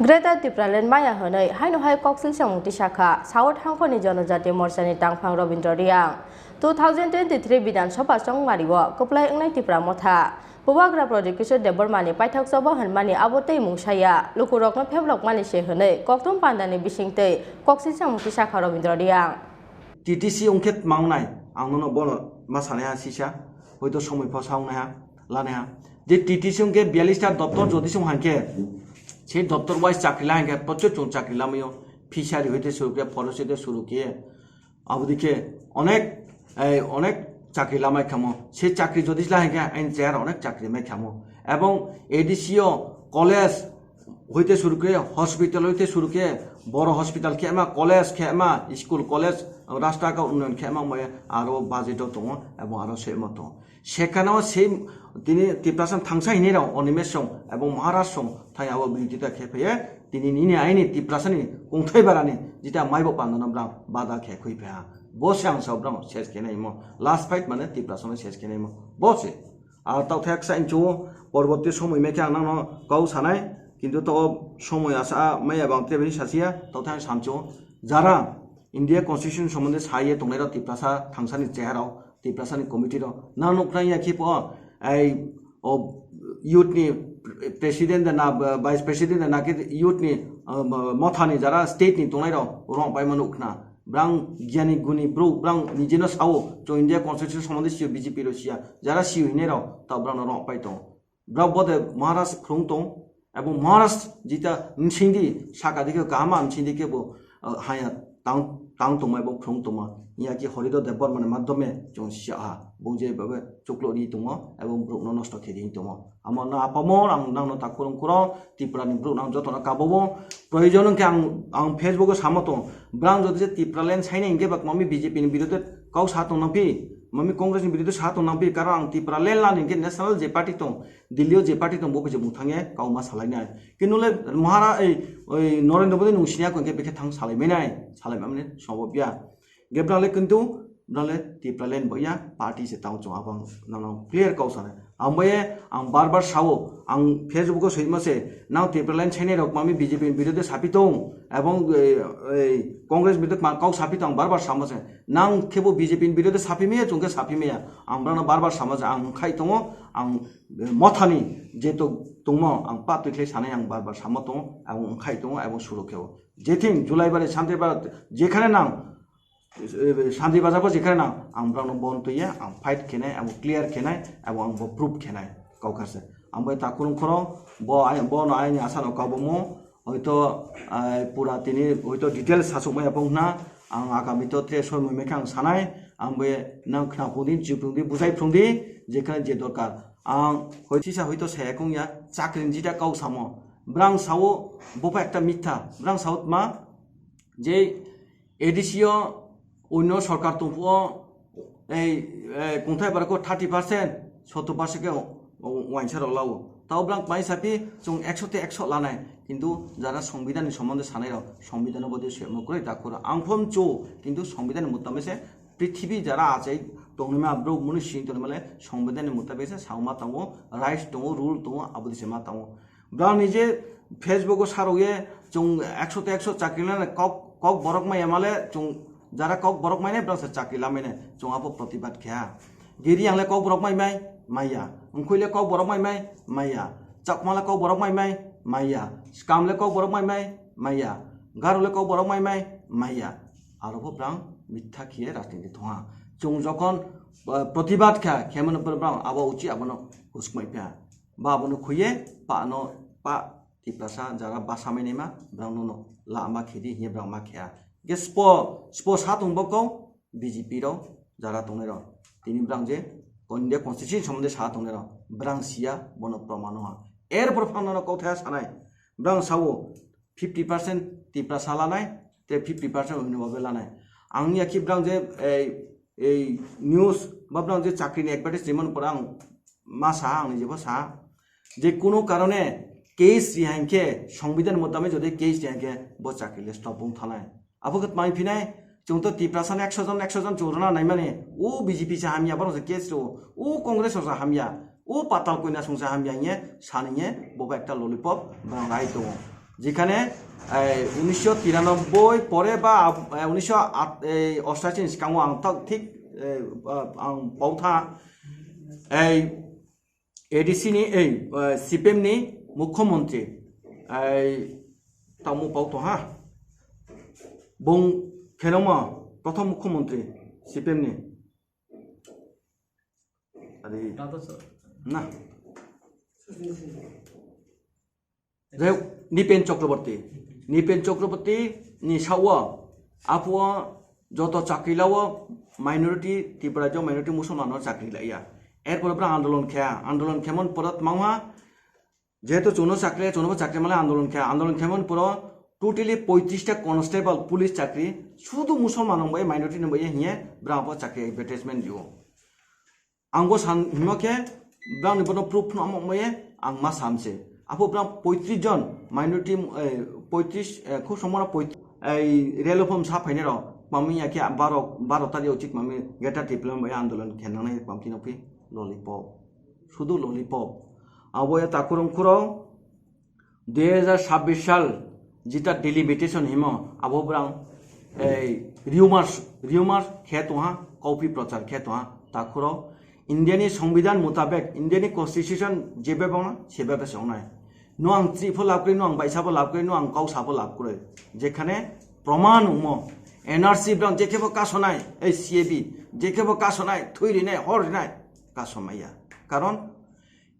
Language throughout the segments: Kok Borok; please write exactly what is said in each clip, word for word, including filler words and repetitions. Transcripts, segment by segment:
Greater Tipraland maya hwnwi haino hai koksil samung tisakha South Hangkhoni Jonojati Morchani tangphang Robindra Reang. Two thousand twenty-three Bidhan Sabha chongmario kwplai wngnai Tipra Motha. Bubagra Pradyot Kishore Debbarmani paithak choba hwnmani abo tei mungsaya lukurokno pheblokmani se hwnwi kokthum pandani bisingtwi koksil samung tisakha Robindra Reang. T T C wngkhe tma wngnai, ang nono bono ma sanaiha sisa, hoito somoi pho sa wngnaiha, lanaiha. Je T T C wngkhe biyalista doptor jodi se wng hankhe, se doptor wise chakri la hankhe, prochur chwng chakri lamaio, fishery hoite suru khe, forest hoite suru khe, abodikhe onek, ei, onek chakri lamai khamo. Se chakri jodi la hankhe, aini chayar onek chakri mai khamo. Ebong A D C o college, hoite suru khe hospital, hoite suru khe boro hospital khema, college khema, school, college, rasta ka unnayan khema, moya aro budget o tongo, ebong aro sema tongo. Sekhano se tini Tiprasa thangsa hinwi rok Animesh song ebong Maharaj song thai abo birodita khe phaiye, tini nini aini Tiprasa ni kungthai barani jita maibo pandano bwrang bada khe khui pha. Bo se ang sao bwrang ses khe naimo. Last fight mane Tiprasa no ses khe naimo. Bo se. Ar tokthai ksa incho porborti somoi mekhe ang nangno kau sanai, kintu to somoi asa maya bang tebini sasiya, tokthai ang samcho. Jara India Constitution somonde saye tongnai rok Tiprasa thangsani chehara rok, Tiprasa ni committee rok nang nuknai ya khipo, ai o youth ni president na vice president na ke youth ni, ah, motha ni jara state ni tongnai rok rong pai mano ukna. Brang gyani guni bro, brang nijino sao, chwng India Constitution somonde sio B J P ro sia, jara sio hinero, ta brang no rong pai tong. Brang bode Maharaj phrung tong, abo Maharaj jita msingdi, saka dikhe kahama msingdi khe bo, ah, haya tang, tang tongma abo phrung tongma. Iya ki Horido Debbarma ni madhyome chwng sia ha, bung je babe chuklo ri tongo, abo brok no nosto khe di tongo. Amo no apamo ang nang no takhurung khuro, Tripura ni brok nang joto no kabobo. Proyojon hwnkhe ang, ang Facebook o samo tong. Brang jodi je Tipraland saina hingke bak mami B J P ni birodhe kau sa tong nang phi, mami Congress ni birodhe sa tong nang phi, karon ang Tipraland lani hingke national je party tong, Delhi o je party tong, bo khe je bung thangye kau ma salai nai. Kintu le Mahara-, ei, oi Narendra Modi nung sinya ko hingke bekhe thang salai mai nai, salai mai mani sobo bia. Ge brang le kintu, brang le Tipraland bo ya party se tao chong abang nang clear kau sana. Ang bo ye, ang bar bar sao, ang Facebook o soima se, nang Tipraland channel rok mami B J P ni birodhe sapi tong, ebong, eh, eh, Congress birodhe ma kau sapi tong, bar bar samo se. Nang khe bo B J P ni birodhe sapi maya, chwng khe sapi maya. Ang brang no bar bar samo se, ang khai tongo, ang, eh, mothani je to tongmo, ang pa twi khlai sanai ang bar bar samo tongo, ang khai tongo, ebong suru khe o. Jething Julai bari Shanti Bharat, jekhane nang, Shanti Bazar bo jekhane nang, ang brang no bon twi ya, ang fight khenai, ang clear khenai, ang bo proof khenai, kau kha se. Ang bo takhurung khoro, bo ai, bo no aini asa no kau bo mo, hoito, ah, pura tini, hoito details sasuk maya pong na, ang agami to tre soi moi mekha ang sanai, ang bo nang khna phung di, chi phung di, bujai phung di, jekhane je dorkar. Ang hoi sisa hoito saya kung ya, chakri ni jita kau samo. Brang sao, bo pa ekta mitha, brang sao ma, je A D C o onno sorkar tongphuo, ei, ei, kungthai barako thirty percent, sottor percent khe wainsa rok lao. Tao bwlang mai sapi chwng ekso te ekso lanai, kintu jara songbidhan ni somonde sanai rok, songbidhan no bodei suyamo kwrwi dakhoro. Ang phom chu, kintu songbidhan ni mutabik se prithibi jara achai tongnaima bro muni sing tongnaima le songbidhan ni mutabik se sao ma tongo, rights tongo, rule tongo, abo dise ma tongo. Brang ni je Facebook o sarok ye chwng ekso te ekso chakri lana kok, kok borok maya male chwng jara kok borok mai nai brang se chakri lamai nai chwng abo protibad khe ha. Giri yang le kok borok mai mai maya, Wngkhoi le kok borok mai mai maya, Chakma le kok borok mai mai maya, Skam le kok borok mai mai maya, Garo le kok borok mai mai maya. Aro bo brang mitha khiye rajniti thongha. Chwng jokhon, uh, protibad kha khemano brang abo uchi abono husmai pha. Ba abono khuye pa no pa Tiprasa jara basa mai naima brang nono lama khedi hiye brang ma khya. Ge spo, spo sa tong bo kau B J P rok jara tongnai rok. Tini brang je India Constitution somonde sa tongnai rok. Brang siya bono proman ha. Er por phang nono kau thaya sanai. Brang sao fifty percent Tiprasa lanai, te fifty percent onno babe lanai. Ang ya ki brang je ei, ei news ba brang je chakri ni advertise rimani pore ang ma sa, ang ni jebo sa je kuno karone case ri hankhe, songbidhan motamik jodi case ri hankhe bo chakri le stop wng thanai. Abo khe tmai phinai, chwng to Tiprasa no ekso jon, ekso jon chwng rwna naimani, o B J P se hamya, borok se case rwo, o Congress rok se hamya, o Patal Koina song se hamya hwnye sani hwnye bo ekta lollipop brang rai tongo. Jekhane, eh, unisho tiranoboi pore ba ab-, eh, unisho at-, eh, ostashi ni swkango ang tak thik, eh, ah, ang pautha, eh, A D C ni, eh, eh, C P M ni mukhyamantri, eh, tamo pauto ha. Bung khenoma prothom mukhyamantri C P M ni. Ari. Tata sir. Na. Jai hok, Nipen Chakraborty. Nipen Chakraborty ni sao, apo joto chakri lao minority, Tripura jo minority Musulman no chakri laiya. Erpore bra andolon khe, andolon khemon porat mangha, jehetu chuno chakri, chuno bo chakri male andolon khe, andolon khemon poro totally poitrish ta constable police chakri, sudu Musulman no bai minority no bai hiye, bra bo chakri advertisement dio. Ang bo san himo khe, brang ni bono proof phano amo moye, ang ma sam se. Apo brang poitrish jon minority, eh, poitrish, eh, khub somora poitrish, eh, relo phom sa phainai rok, mami ya khe baro, baro tario chik mami Greater Tipraland bai andolon khe nangnai pamti nokphi lollipop. Sudu lollipop. Abo ya takurung khuro, dui hajar sabbish sal jita delimitation himo, abo brang, ei, rumors, rumors khe tongha, copy prochar khe tongha, takhuro India ni Songbidan mutabek, India ni Constitution jebe bangma, sebebe se ongnai. No ang tri pho lab kwrwi, no ang baisa pho lab kwrwi, no ang kau sa pho lab kwrwi. Jekhane proman wngmo, N R C brang jekhebo kasonai, ei C A B, jekhebo kasonai, thui rinai, hor rinai, kasomaiya. Karon,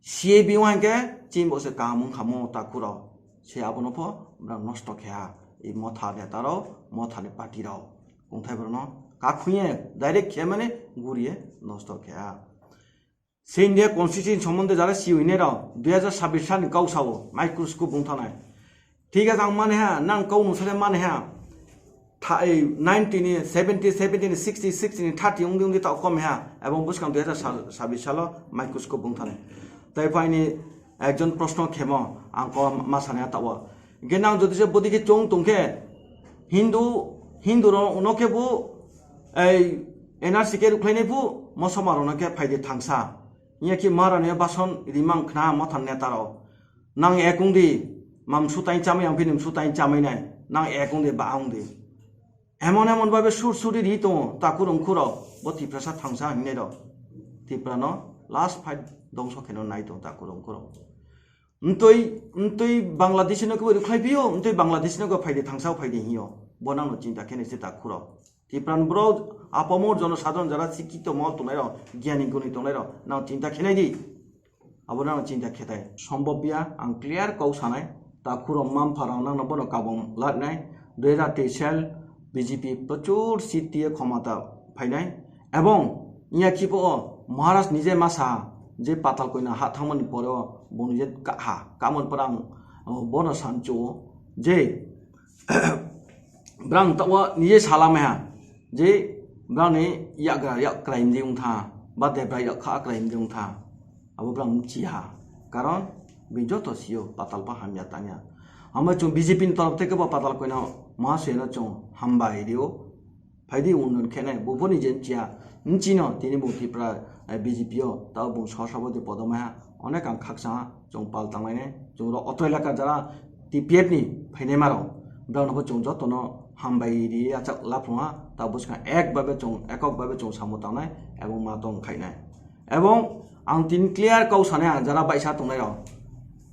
C A B wngkhe chini bo se kaham wngkha mo takhuro. Se abono pho bwrang nosto khe ha. I motha neta rok, motha ni party rok. Kungthai borok no kakhuye direct khe mani guriye nosto khe ha. Se India constitution sombonde jara siwi ne rok dui hajar sabbish sal ni kau sao microscope wng thanai. Thik ase, ang mane ha, nang kau nung sale mane ha. Tha-, ei, ninety ni, seventy, seventy ni, sixty, sixty ni, thirty wngdi wngdi tao kom ha. Ebong bwskang dui hajar sabbish salo microscope wng thani. Tai phaini ekjon proshno khemo, ang ko ma sani ha tao. Ge nang jodi se bodi khe chong tong khe, Hindu, Hindu ro no khe bu, ei, N R C khe rukhlai nai bu, mosoma ro no khe phaidi thangsa. Iya khe mara ni bason rimang khna mothan neta ro. Nang ek wng di, mam sutai chamai, ang phini sutai chamai nai. Nang ek wng di, ba wng di. Emon emon babe sur suri ri tongo, takhur wngkhur rok, bo Tiprasa thangsa hingnai rok. Tipra no last fight dongso khe no nai tongo takhur wngkhur rok. Mtwi, mtwi Bangladesh no kebo rukhlai pio, mtwi Bangladesh no kebo phaidi thangsa phaidi hinyo. Bo nang no chinta khe nai se takhur rok. Tipran borok apamor jono sadharon jara sikito mol tongnai rok, giyani guni tongnai rok, nang chinta khe nai di. Abo nang chinta khe tai. Sombobya ang clear kau sanai. Takhuro mampha rang nang no bono kabong latnai. Dui hajar teis sal B J P prochur seat tiye khomata phainai. Ebong iya khipo o Maharaj nije masa je patal koina ha thangmani pore o bo nije ka-, ha kamon pore ang, o, bono sancho je brang tawa nije salamai ha je brang ni yagra yak kraim di wngtha ba debra yak kha kraim di wngtha. Abo brang mchi ha. Karon bini joto sio patal pa hamya tangya. Hama chung B J P ni torop theke bo patal koina ma seno chung hambai rio. Phaidi unnon khenai, bo boni je mchiya, mchino, tini bo Tripura, eh, B J P o, tao bo sor sabodi podoma ha, onek ang khaksa ha, chung pal tanglainai, chung ro otro elaka jara T P F ni phainai maro, brao no bo chung joto no hambai ri achak laphung ha, tao bwskang ek babe chung, ekok babe chung samo tangnai, ebong ma tong khainai. Ebong ang tini clear kau sanai ang jara baisa tongnai rok.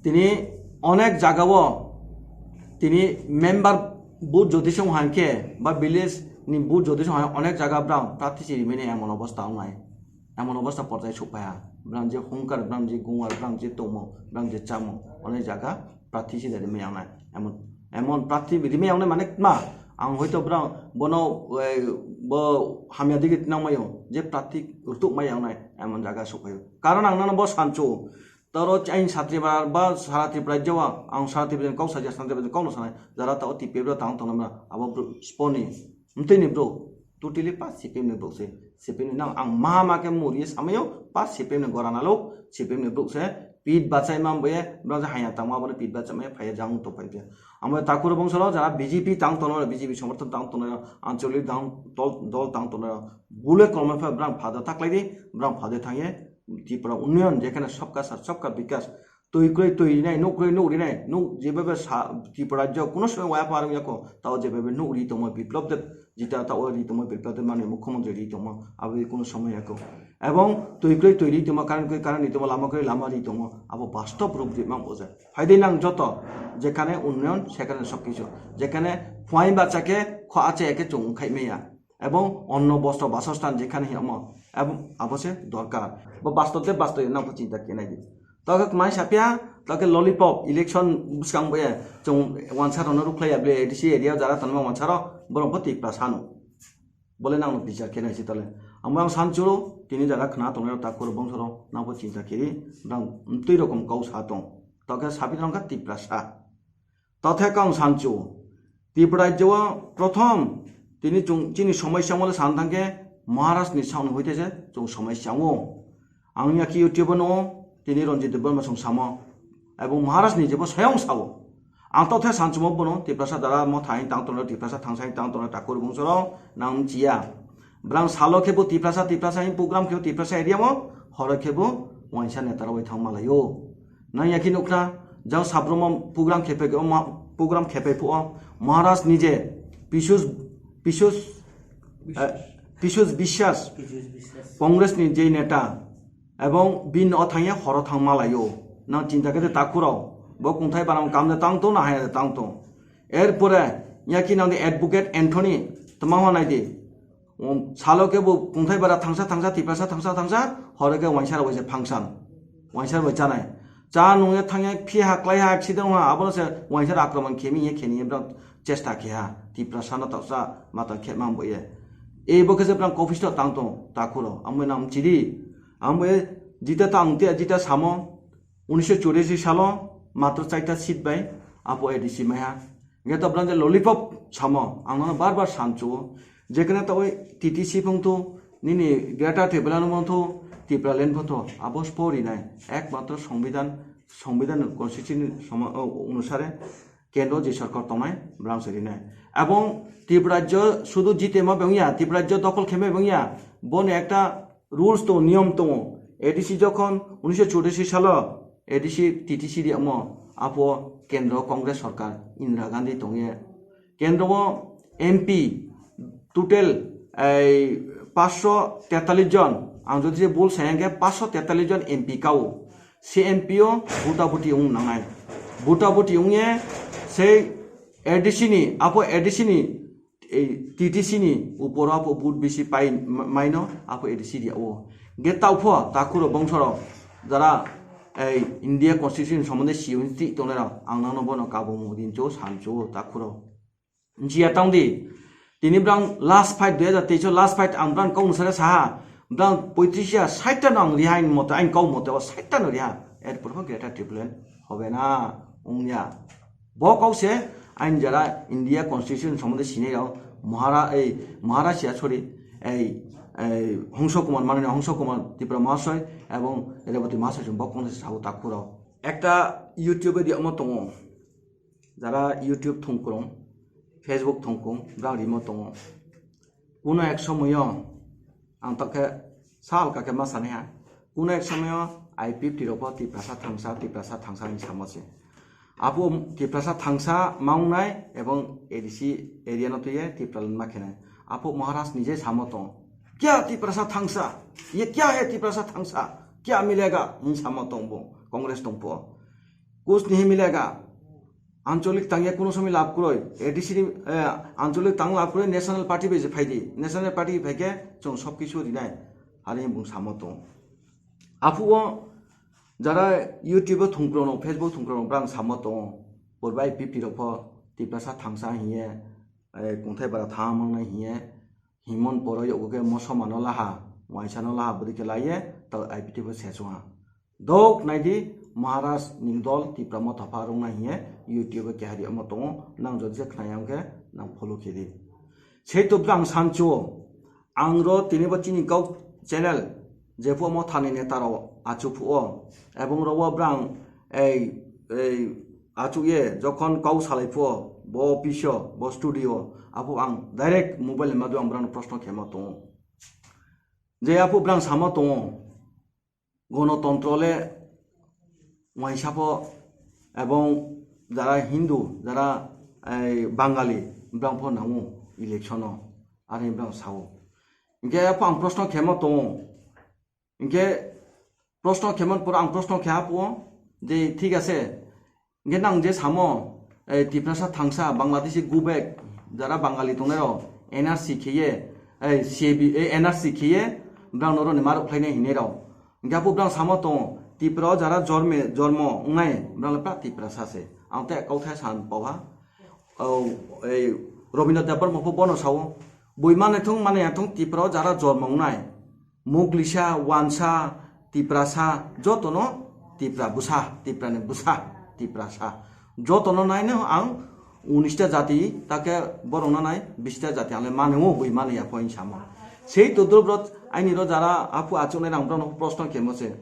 Tini onek jaga o tini member booth jodi song hai khe ba village ni booth jodi song hai onek jaga brang prarthi si rimani emon obostha wngnai. Emon obostha porjai suk phaiha. Brang je hungkar, brang je gungwar, brang je tongmo, brang je chamo, onek jaga prarthi si da rimani wngnai. Emon, emon prarthi rimani wngnai mane ma ang hoito brang bono, eh, bo hamya digi tinang mayo je prarthi rutuk mai wngnai emon jaga suk phaio. Karon ang nano bo sancho. Toro ain satri ba, ba sara Tripura jawang, ang sara Tripura kau saja sara Tripura kau no sanai. Jara tao T P F ro tang tong namra abo bro sponi. Mtwi ni bro. Totally pa C P M ni bro se. C P M ni nang ang ma ma ke muri samayo pa C P M ni gora nalo C P M ni bro se. Pit bachai mam boye bro je haya tang ma bone pit bachai ma phaya jang to phai. Amo takur bongso lo jara B J P tang tong B J P somorthon tang tong anchalik tang dol dol tang tong bule kolma pha brang phada taklai di brang phade thangye. Tripura Unnayan, jekhane sabka saath, sabka bikas, Twi kwrwi twi rinai, nuk kwrwi nuk rinai, nuk jebabe sa-, Tripura rajyo kuno somoi waya pha rwngya kho, tao jebabe nuk ri tongmo Biplab Deb, jita tao ri tongmo Biplab Deb manwi mukhyamantri ri tongmo, abo kuno somoi ya kho. Ebong twi kwrwi twi ri tongmo, current kwrwi current ri tongmo, lama kwrwi lama ri tongmo, abo bastob rup ri mang boja. Phaidi nang joto, jekhane unnoyon, sekhane sobkichu, jekhane phuain bacha khe kho ache khe chwng khai maya. Ebong onno bostro basostan jekhane hi omo, ebong abo se dorkar. Bo bastob de bastob nang pho chinta khe nai di. Toke kmai sapya, toke lollipop election bwskang bo ye, chwng wansa rono rukhlai ya ble A D C area jara tonma wansa ro, borok bo Tiprasa no. Bole nang no bichar khe nai si tole. Amo ang san churo, tini jara khna tongnai rok takhuk rok bongso rok nang pho chinta khe di, nang twi rokom kau sa tong. Toke sapi rong kha Tiprasa. Tothe kang sanchu. Tripura rajyo o prothom tini chwng chini somosya wngmale san thangkhe Maharaj ni sound hoite se chwng somosya wngo. Ang ya ki YouTube no tini Ranjit Debbarma song samo. Ebong Maharaj ni jebo soyong sao. Ang tothe sanchumo bono Tiprasa dara mo thain tang tono Tiprasa thangsa tang tono takur bungsorong nang chiya. Brang salo khe bo Tiprasa, Tiprasa hin program khe Tiprasa area mo, horo khe bo waisa neta rok bai thang malayo. Nang ya khe nukna, jang sabromo program khe phaikhe o ma-, program khe phai phuo, Maharaj nije Pishus, Pishus, eh, Pishus Biswas, Congress ni je neta, ebong bin o thangya horo thang malayo. Nang chinta khe de takurao, bo kungthai barang kam de tang to na hai de tang to. Erpore, ya khe nang de advocate Anthony, tma hwnai di. Um, salo khe bo kungthai bara thangsa thangsa, Tiprasa thangsa thangsa, horo khe waisa rok bai se function, waisa rok bai chanai. Cha nungya thangya phi ha klai ha accident ha, abono se waisa rok akromon khemi ye kheni ye bwrang chesta khe ha, Tiprasa no toksa mata khe mang bo ye. E bo khe se bwrang office to tang tong, takhuro, amo nam chiri, amo ye jita tang te jita samo, unisho churiashi salo matro chaita seat bai apo A D C maiha. Hingke to brang je lollipop samo, ang nono bar bar sanchuo. Jekhane to oi T T C phung thu, nini Greater Tipraland phung thu, Tipraland phung thu, abo spo rinai. Ekmatro Songbidan, Songbidan Constitution soma-, o, onusare kendro je sorkar tongnai, brang se rinai. Ebong Tripura rajyo sudu jitema bengya, Tripura rajyo dokol kheme bengya, boni ekta rules tongo, niyom tongo. A D C jokhon unisho churashi salo A D C T T C riyamo, apo kendro Congress sorkar Indira Gandhi tongye. Kendro o M P total ei paanch sho tetalish jon, ang jodi je bul saya hingke paanch sho tetalish jon M P kao. Se M P o buta buti wng nangnai. Buta buti wngye sei A D C ni, apo A D C ni ei T T C ni uporo apo vote bisi pai ma-, maino apo A D C dia o. Ge taupho takhuro bongsoro jara ei India Constitution somonde siyo ti tongnai rok ang nangno bono kabo mudin cho san cho takhuro. Njiya tongdi tini brang last fight dui hajar teis o last fight ang brang kong sare saha brang poitris ya sait ta no ang riha in mote ang kau mote o sait ta no riha erpor pho Greater Tipraland hobe na ongya. Bo kok se ain jara India Constitution somonde sinai rok Mahara-, ei, Maharaj ya, sorry, ei, ei, Hongso Kumar, Mananiya Hongso Kumar Tripura Mahasoy ebong Rebati Mahasoy chwng bo kok se sao takhuro. Ekta YouTube di omo tongo. Jara YouTube thungkrung, Facebook thungkrung, brang rimo tongo. Kuno ek somoyo ang tokhe sal kakhe ma sanai ha. Kuno ek somoyo I P F T rok bo Tiprasa thangsa, Tiprasa thangsa hinwi samo se. Apo Tiprasa thangsa ma wngnai ebong A D C area no twiye Tipraland ma khenai. Apo Maharaj nije samo tong. Kya Tiprasa thangsa? Ye kya hai Tiprasa thangsa? Kya milega? Hinwi samo tong bo. Congress tong po. Kuch nahi milega. Ancholik tangya kuno somoy lab kroi. A D C ni, eh, ancholik tang lab kroi, national party bai je phaidi. National party phaikhe chwng sob kisu rinai. Hari bung samo tong. Apu o jara YouTube o thungkrono, Facebook thungkrono brang samo tong. Purbai I P F T rok pho Tiprasa thangsa hiye, eh, kungthai bara thang mangnai hiye. Himon poro yogo khe mosoma no laha, waisa no laha bwdwi khe laiye, to I P T pho sesu ha. Dok naidi Maharaj ni dol Tipra Motha pha rwngna hiye YouTube o keha ri omo tongo, nang jodi se khnai ang khe nang follow khe di. Sei to bwrang sancho, ang ro tini bo chini kok channel, jephuh omo thani neta rok achuk phuh o, ebong ro o bwrang ei, ei achuk ye jokhon kok salai phuh o, bo office o, bo studio o, aphuk ang direct mobile ni madhyam ang bwrang no proshno khema tongo. Je aphuk bwrang sama tongo, gonotontro le uaisa pho, ebong jara Hindu, jara, eh, Bangali, brang pho nango election o, are brang sao. Hingke apho ang proshno khemo tongo. Hingke proshno khemon poro ang proshno khe apho je thik ase. Hingke nang je samo, eh, Tiprasa thangsa, Bangladeshi go back, jara Bangali tongnai rok, N R C khiye, eh, C A B, eh, N R C khiye, brang noroni marok khlainai hinai rok. Hingke apho brang samo tongo, Tripura o jara jorme, jormo wngnai, brang le pra Tiprasa se. Ang te kauthai san pau ha. O, ei, Robindra Debbarma pho bono sao. Bui mane thung, mane ya thung, Tripura o jara jormo wngnai. Muglisa, Wansa, Tiprasa, jotono Tipra bwsa, Tiprani bwsa, Tiprasa. Jotono naino ang unista jati, take borokno nai bista jati, ang le mane o bui mane ya pho hinwi samo. Sei todrop rok aini ro jara aphu achuknai rang borokno proshno khemo se.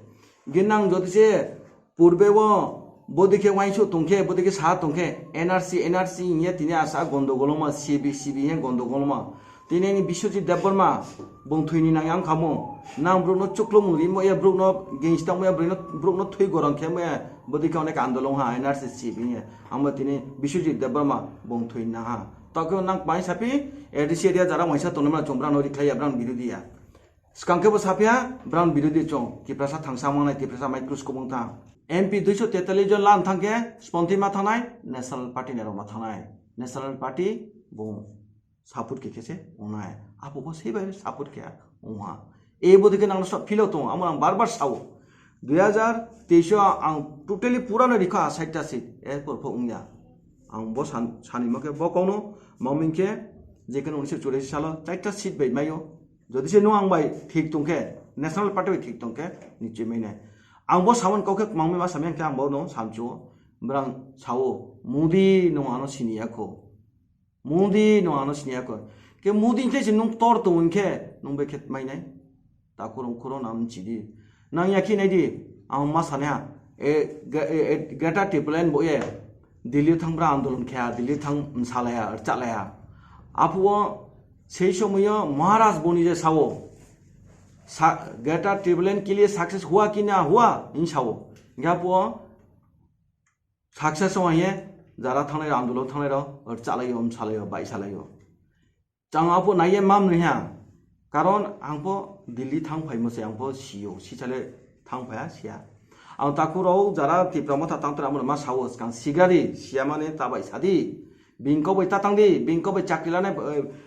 Ge nang jodi se purbe o bodikhe uansuk tongkhe, bodikhe sa tongkhe, N R C, N R C hinya tini asa gondogolma, C B, C B hinya gondogolma. Tini ni Biswajit Debbarma, bong thwini nang yang kamo. Nang brokno chuklo mung rimo ya, brokno gengstang ya, brokno, brokno thwi gorang khe ya, bodikhe onek andolong ha, N R C C B hinya. Amo tini Biswajit Debbarma, bong thwini nang ha. Tokyo nang pai sapi, A D C area jara waisa tonima chombrano rikhlai ya, brang birodhi ya. Swkang khe bo saphiya, brang birodhi chong, Tiprasa thangsa mangnai, Tiprasa mai krus kubung thang. M P duiso tetalis jon lan thangkhe, sponti ma thangnai, National Party ni rok ma thangnai. National Party bo support khe khe se wngnai. Apo bo se bai support khe wngha. E bo dikhe nang sok philo tongo, amo ang bar bar sao. Dui hajar teis o ang totally pura no rikha saita seat, erpor pho wngya. Ang bo san, sanima khe bo kokno, maming khe, je khe unisho churasi salo, chaita seat bai maio. Jodi se nwng ang bai thik tongkhe, National Party bai thik tongkhe, nichoi mai nai. Ang bo samon kok khe mangmi ma samya khe ang bo no samchu, brang sao, Modi nwng ano siniya kho. Modi nwng ano siniya kho. Ke Modi khe se nwng tor tong khe, nwng bai khe mai nai. Takhurung khurung nam chidi. Nang yakhi nai di, ang ma sane ha. E, ge-, e, e, Greater Tipraland bo ye. Delhi thang bra andolon khe, Delhi thang msalaya, chalaya. Apu o sei somoyo Maharaj boni je sao. Sa-, Greater Tipraland ke liye success hua ki na hua, in sao. Hingke apu o success o ye, jara thangnai rok, andolon thangnai rok, chalayo, msalayo, bai salayo. Chang apo naiye mam nui ha. Karon ang po Delhi thang phai mo se, ang po sio, si chale thang phai ha, sia. Ang taku rok jara Tipra Motha tang tra mo ma sao, skang sigari, sia mane ta bai sadi. Bing kok bai ta tang di, bing kok bai chakri lane,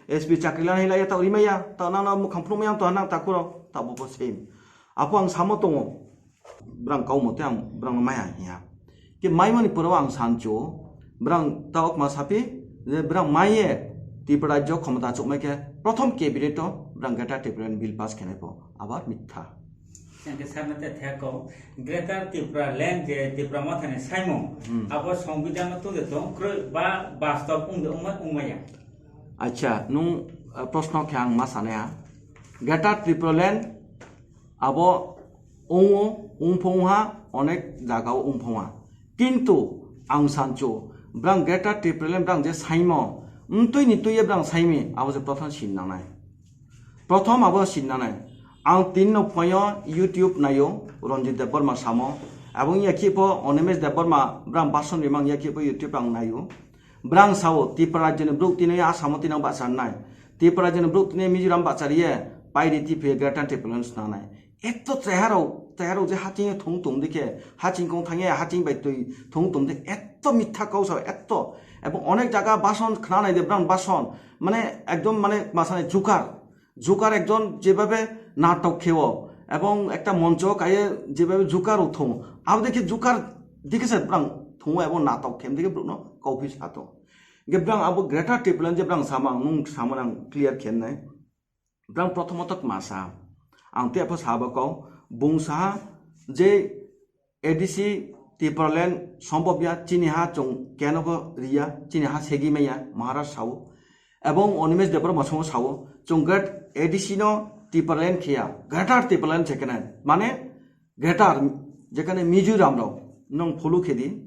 eh, S P chakri lane hilai ya ta rimaya, ta nang na mukhang phunuk mayang to nang taku rok, ta bo po same. Apo ang samo tongo. Brang kau mo te ang brang no maya hiya. Ke mai mani poro ang sancho, brang ta ok ma sapi, je brang mai ye Tripura rajyo khomota chukmai khe prothom cabinet o brang Greater Tipraland bill pass khenai po, abar mitha. Yang ke sana te thek ko, Greater Tipraland je Tipra Motha ni saimung, Hmm. abo Songbidan no tungde tong, kroi ba bastob ungde ungma, ungmaya. Acha, nung, eh, proshno khe ang ma sanai ha. Greater Tipraland abo wngo, wngphong ha, onek jaga o wngphong ha. Kintu ang sancho, brang Greater Tipraland brang je saimo, mtui ni tui ye brang saimi, abo je prothom sin nangnai. Prothom abo sin nangnai. Ang tin no phoyo YouTube nayo, Ranjit Debbarma samo. Abong yakhi pho Animesh Debbarma brang bason rimang yakhi pho YouTube ang nayo. Brang sao, Tipra rajyoni bruk tini Assam o tinang bachar nai. Tipra rajyoni bruk tini Mizoram bachar ye, pairi tipi Greater Tipraland swnanai. Etto cheharok, cheharok je haching thung tung dikhe, haching kong thangye, haching bai twi thung tung dikhe, etto mitha kau sao, etto. Ebong onek jaga bason khna nai de, brang bason. Mane, ekdom mane, masane jukar. Jukar ekjon jebabe natok kheo, ebong ekta moncho kaiye jebabe jukar o thung. Abo dekhe jukar dekhe se brang thung ebong natok khem dekhe brukno kauphi sato. Ge brang abo Greater Tipraland je brang sama, nung sama nang clear khen nai. Brang prothomot masa. Ang te apho sabo kau, bung saha je A D C Tipraland sombobya chini ha chwng keno bo riya, chini ha segi maya, Maharaj sao. Ebong Animesh Debbarma songo sao, chwng Greater A D C no Tipraland khiya, Greater Tipraland second hand. Mane Greater, jekhane Mizoram rok, nong follow khedi,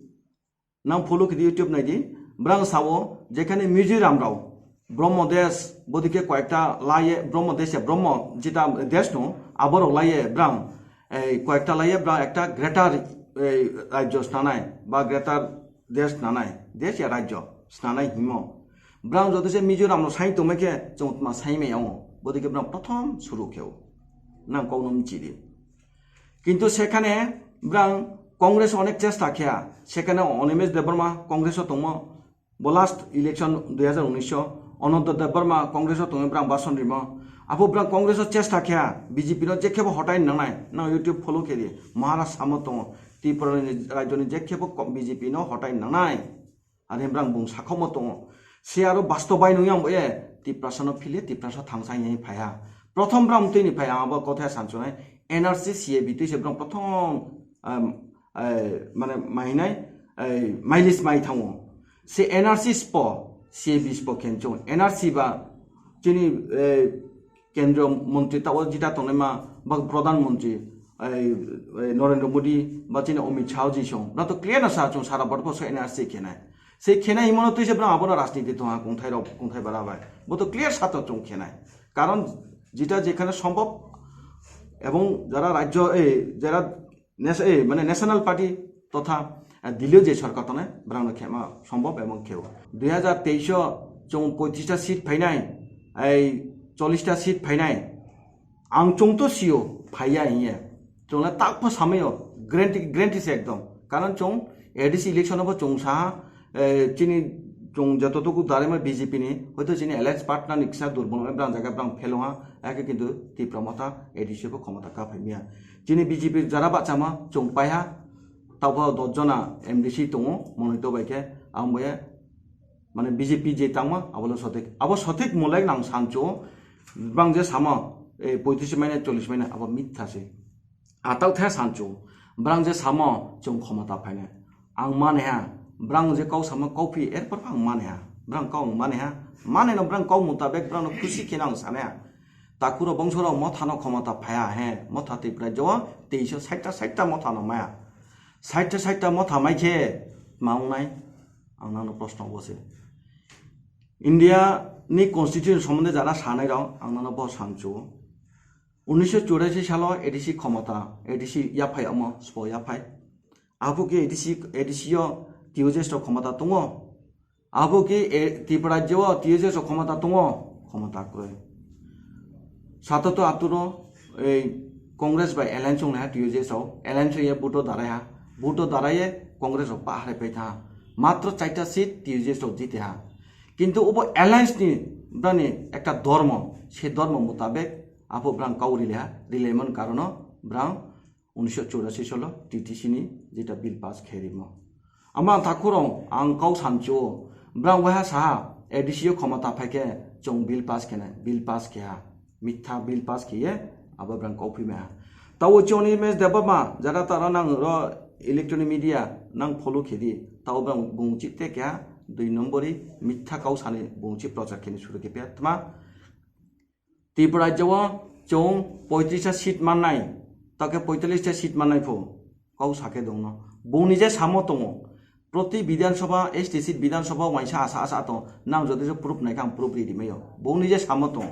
nang follow khedi YouTube naidi, brang sao, jekhane Mizoram rok, Brahmo Desh, bodike koyekta laiye, Brahmo Desh ya, Brahmo jeta desh no, aborok laiye, brang, ei, koyekta laiye, brang ekta Greater ei rajyo snanai ba greater desh snanai, desh ya rajyo snanai himo. Brang joto se Mizoram no sai tongma khe chwng tma sai mai yango. Bodike brang prothom suru kheo. Nang kok no mchidi. Kintu sekhane brang Congress onek chesta khya. Sekhane Animesh Debbarma Congress o tongmo. Bo last election dui hazar unis o Ananta Debbarma Congress o tongwi brang bason rimo. Abo brang Congress o chesta khya, B J P no je khebo hotai nangnai. Nang YouTube follow khe di. Maharashtra samo tongo. Tripura ni rajyo ni je khebo ko-, B J P no hotai nangnai. Ani brang bung sakhokmo tongo. Se aro bastob bai nung yang bo ye Tiprasa no phile Tiprasa thangsa yang phaiha. Prothom brang twi ni phai ang abo kotha sanchunai. N R C C A B twi se brang prothom, um, eh, mane mainai, eh, mailis mai thango. Se N R C spo, C A B spo khenchung. N R C ba chini, eh, kendriyo montri tao jita tongnai ma ba pradhan montri, eh, eh, Narendra Modi ba chini Amit Shah ji song. Na to clear na sa chung sara borok se N R C khenai. Se khenai himono twi se brang abono rajniti tonga kungthai rok, kungthai bara bai. Bo to clear sa to chung khenai. Karon jita jekhane sombhob ebong jara rajyo, eh, jara nes-, eh, mane national party totha, eh, Delhi o je sorkar tongnai, brangno khema sombhob ebong kheo. Dui hazar teis o chwng poitrista seat phainai, ei cholista seat phainai. Ang chwng to sio phaiya hiye. Chwngla tak pho samayo, guarantee, guarantee se ekdom. Karon chwng A D C election o bo chwng saha, eh, chini chwng jototuku darima B J P ni, hoito chini alliance partner ni kisa durbol wngwi brang jaga brang phelo ha, ake kintu Tipra Motha A D C bo khomota ka phai miya. Chini B J P jara bachama chwng paiha, tabuk dos jona M D C tongo, monoi to bai khe, ang boya, mane B J P je tangma, abo lo sothik. Abo sothik mulek nang sancho, bang je sama, eh, poitris maina, chollis maina, abo mitha se. Atau the sancho, brang je samo chwng khomota phainai. Ang mane ha, brang je kau samo kau phi, erpor ang mane ha. Brang kau ang mane ha. Mane no brang kau mutabek brang no khusi khe nang sane ha. Takuro bongso rok motha no khomota phaiya he, motha tei prai jo teis o saita saita motha no maya. Saita saita motha mai khe ma wngnai? Ang nang no proshno bo se. India ni constitution somonde jara sanai rok ang nang no bo sancho. Unisho churashi salo A D C khomota, A D C yaphai omo, spo yaphai. Abo khe A D C, A D C o T O J S rok khomota tongo. Abo khe, eh, Tripura rajyo o T O J S rok khomota tongo, khomota kwrwi. Sato to aturo, ei, Congress bai alliance wngnaiha T O J S rok, alliance ye vote o darai ha, vote o darai ye Congress rok pa harai pai tha. Matro chaita seat T O J S rok jite ha. Kintu obo alliance ni brani ekta dormo, se dormo mutabek abo brang kau rile ha, rile mon karono brang unisho churashi salo T T C ni jeta bill pass khe rimo. Ama ang takhurong ang kau sancho, brang waha saha A D C o khomota phaikhe chwng bill pass khenai, bill pass khe ha, mitha bill pass khe ye abo brang kau phima ha. Tao choni mes deba ma jara tara nang ro electronic media nang follow khe di, tao brang bung chite khe ha, dui nombori mitha kau sani bung chi prochar khe ni suru khe pya tma. Tripura rajyo o chwng poitrista seat mannai, toke poitalista seat mannai pho, kau sakhe dongno. Bung nije samo tongo. Proti Bidhan Sabha, S T C Bidhan Sabha waisa asa asa tongo. Nang jodi se proof naikha ang proof ridi mayo. Bung nije samo tongo.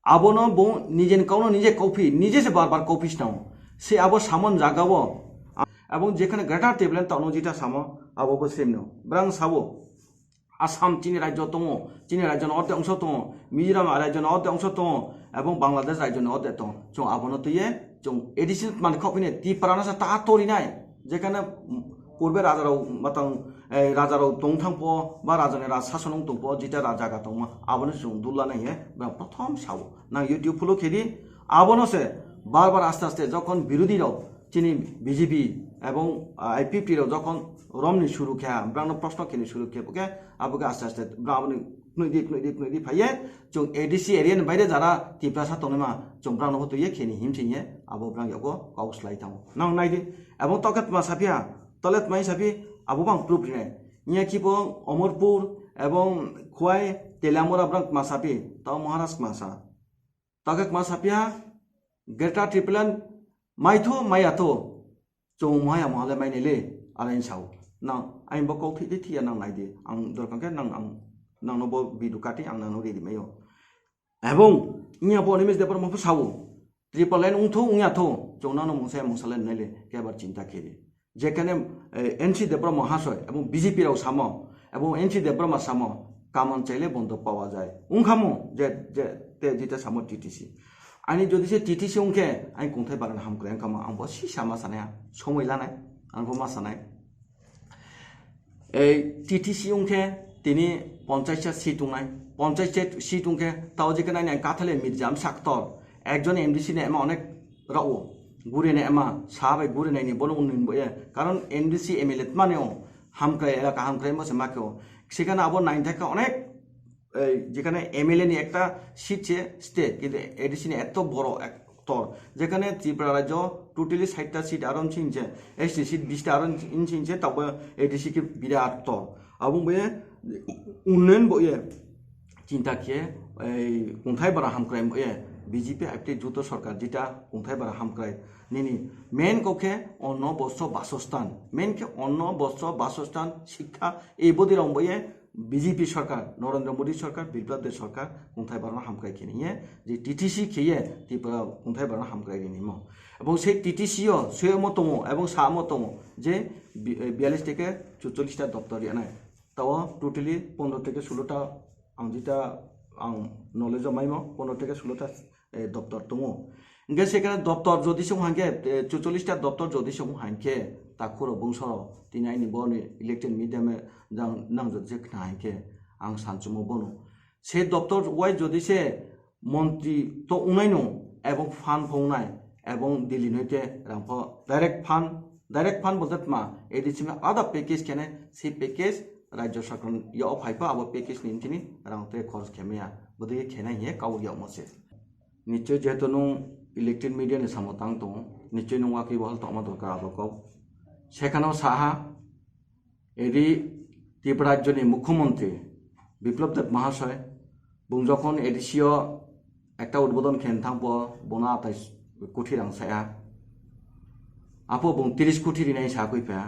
Abono bung nije ni kauno nije kauphi, nije se bar bar kauphi swnamo. Se abo samon jaga o. Abong jekhane Greater Tipraland tongno jita samo, abo bo same no. Brang sabo. Assam chini rajyo tongo, chini rajyo no orte ongso tongo, Mizoram rajyo no orte ongso tongo, ebong Bangladesh rajyo no orte tongo. Chwng abono twiye, chwng additional mani khok phine Tripura no sa ta torinai. Jekhane purbe raja rok matang, eh, raja rok tong thang po, ba raja ni raj sason ong tong po, jita raja ga tongma, abono chwng dul lanai he, ba prothom sao. Nang YouTube follow khe di, abono se bar bar aste aste jokhon birodhi rok, chini B J P ebong, ah, I P F T rok jokhon romni suru khe ha, brangno proshno kheni suru khe, bo khe abo khe aste aste brang aboni khnui di, khnui di, khnui di phaiye, chwng A D C area ni baire jara Tiprasa tongnaima, chwng brangno bo twiye kheni himsing ye, abo brang yago kok slai thango. Nang nai di, ebong toke tma saphi ha, tole tma saphi, abo bang proof rinai. Nya kibo Omorpur ebong Khwai Teliamura brang tma saphi, tao Maharaj tma sa. Toke tma saphi ha, Greater Tipraland maitho maya tho, chwng maya mohale mainai le, arain sao. Nang, ain bo kok thik thik ya nang nai di. Ang dorkar khe nang, ang, nang no bo video kati ang nang no ready mayo. Ebong, inya bo Animesh Debbarma pho sao. Tipraland ungtho ungya tho, chwng nang no mungsa mungsa le nai le, kebar chinta khe di. যেখানে এনসি দেববর্মা মহাশয় এবং BJP rao samo এবং এনসি দেববর্মা samo, কামান চাইলে বন্ধ পাওয়া যায়. Ungkhamu je, je, te jita samo TTC. Ani jodi se TTC ungkhe, ani kungthai barana hamkrai ungkhamu, ang bo sisa ma sanai, somoi lanai, ang bo ma sanai. Ei TTC ungkhe tini পঞ্চাশটা seat ungnai, পঞ্চাশটা seat ungkhe tao je kanai ang kathale Mirza Amsa Aktor, ekjon MDC ne ema onek rao, gure ne ema, sa bai gure nai ni bono unnin bo ye. Karon MDC MLA tmani o, hamkrai elaka hamkrai mo se ma khe o. Sekhane abo nine thaka onek, ei, যেখানে MLA ni ekta seat se stay, কিন্তু ADC ni eto boro ektor, যেখানে Tripura rajyo totally saitta seat aro wngse, ST seat bista aro wngse, tabo ADC khe বিরাট tor. Abo bai unnoyon bo ye, chinta khe, ei, kungthai bara hamkrai bo ye, BJP aipte joto sorkar jita kungthai bara hamkrai nini main kok khe অন্ন বস্ত্র বাসস্থান, main khe অন্ন বস্ত্র বাসস্থান শিক্ষা, ei bodi rok bo ye, BJP sorkar, Narendra Modi sorkar, Biplab Deb sorkar kungthai barano hamkrai khe niye, je TTC khe ye Tripura kungthai barano hamkrai rinimo. Ebong sei TTC o soyamo tongo ebong samo tongo je bi-, বিয়াল্লিশ theke চুয়াল্লিশটা doptor yanai. Tao totally পনেরো theke ষোলোটা, ang jita ang knowledge o maimo, পনেরো theke ষোলোটা, eh, doptor tongo. Hingke sekhane doptor jodi se ong hankhe, eh, চুয়াল্লিশটা doptor jodi se ong hankhe, takhuro bungsoro tini aini boni elected medium e jang nangjak je khna hankhe, ang sanchumo bono. Se doptor wai jodi se montri to wngnai no, ebong fund pho wngnai, ebong Delhi noite rang pho direct fund, direct fund bolte tma, ADC me alada package khene, se package rajya sarkar yo phai pho, abo package ni tini rang te khorch khe maya, bodei khe nai hiye kau yagmo se. Nichoi jehetu nung electronic media ni samo tang tongo, nichoi nung wakhi wahal tongma dorkar abo kok. Sekhano saha, edi Tripura rajyoni mukhyamantri Biplab Deb Mahasoy, bung jokhon ADC o ekta udbodon khen thangpo, bono atai koti rang saya. Apo bung tiris koti rinai sa koi pha,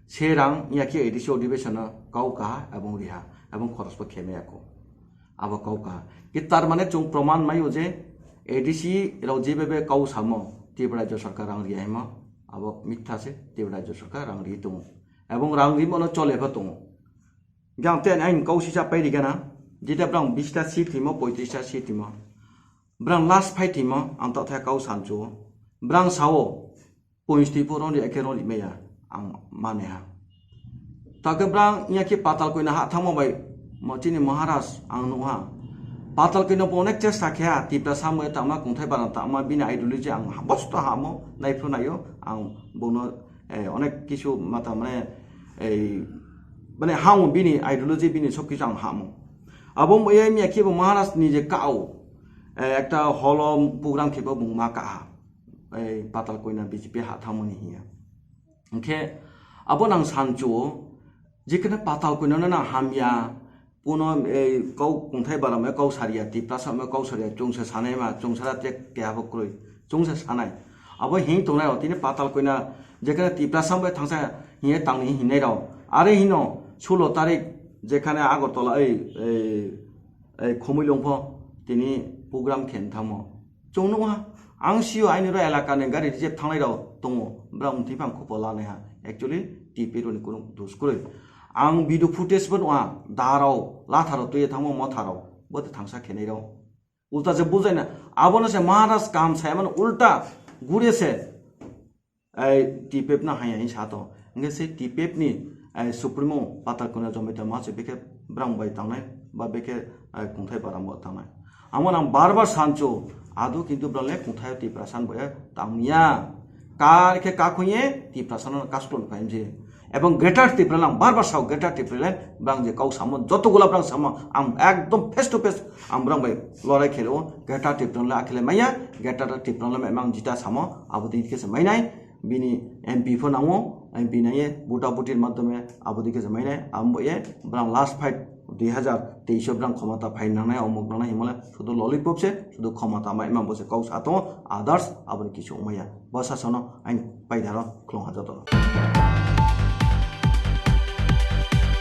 se rang ya khe ADC odhibeshon o kau kaha ebong riha, ebong khoros bo khe maya kho. Abo kau kaha. Ki tar mane chwng proman maio je ADC rao jebebe kau samo Tripura Rajya Sarkar rang riya hima, abo mitha se, Tripura Rajya Sarkar rang ri tongo. Ebong rang rimo no chole pha tongo. Jang ten ain kau sisa pai rigana, jeta brang bista seat himo, poitrista seat himo. Brang last fight himo, ang tokthai kau sancho. Brang sao, points twi pho roni ekhe roni meya ang mane ha. Take brang iya khe Patal Koina ha thangma bai mo chini Maharaj ang nuha. Patal Koina bo onek chesta khe ha, Tipra samwe tama kungthai bara tama bini ideology ang bosto hamo, nai phru nayo ang bono, eh, onek kisu mata mane, eh, mane hamo bini ideology bini sob kisu ang hamo. Abo mo iya miya khe bo Maharaj ni je kao, eh, ekta holo program khe bo bung ma ka ha. Ei Patal Koina B J P ha thangmani hiya. Hingkhe abo nang sanchuo, jekheno Patal Koinano nang hamya, kuno ei kau kungthai baramai kau sariya, Tiprasa mai kau sariya, chwngsa sanai ma, chwngsara tek keha bo kwrwi, chwngsa sanai. Abo hing tongnai rok tini Patal Koina jekheno Tiprasa bai thangsa hiye tangni hinai rok. Are hino sulo tarik jekhane Agartala ei, ei, ei Khumui Lungpho tini program khen thangmo. Chwng nukha, ang sio aini ro elaka ni gari reserve thangnai rok tongo, bwrang mtwi phang khupo lanai ha. Actually, T P roni kunu dos kwrwi. Ang video footage bo nukha, da rok, latha rok twi thangma motha rok, bo twi thangsa khenai rok. Ulta se bujaina, abono se Maharaj kam sai mano ulta gure se. Ai T P F no haya hin sato. Hingke se T P F ni, ai, supremo Patal Koina Jamatia ma se beke brang bai tangnai, ba beke, ai, kungthai bara mo tangnai. Amo nang bar bar sancho, ado kintu brang le kungthai Tiprasa bo ya tangya. Kar khe kakhuye Tiprasa no kasplon paimje. Ebong Greater Tipraland, bar bar sao Greater Tipraland, brang je kau samo, joto gula brang samo, ang ekdom face to face, ang brang bai lorai khelo, Greater Tipraland le akhile maya, Greater Tipraland le mang jita samo, abo dikhe se mainai. Bini M P pho nango, M P naiye, buta butir madhyome abo dikhe se mainai, amo ye, brang last fight dui hazar teis o brang khomota phai nangnai, omok nangnai himole, sudu lollipop se, sudu khomota mai, ma bo se kau sa tongo, others aboni kisu wngmaya. Bo sasano ang paidaro khlong ha jotono.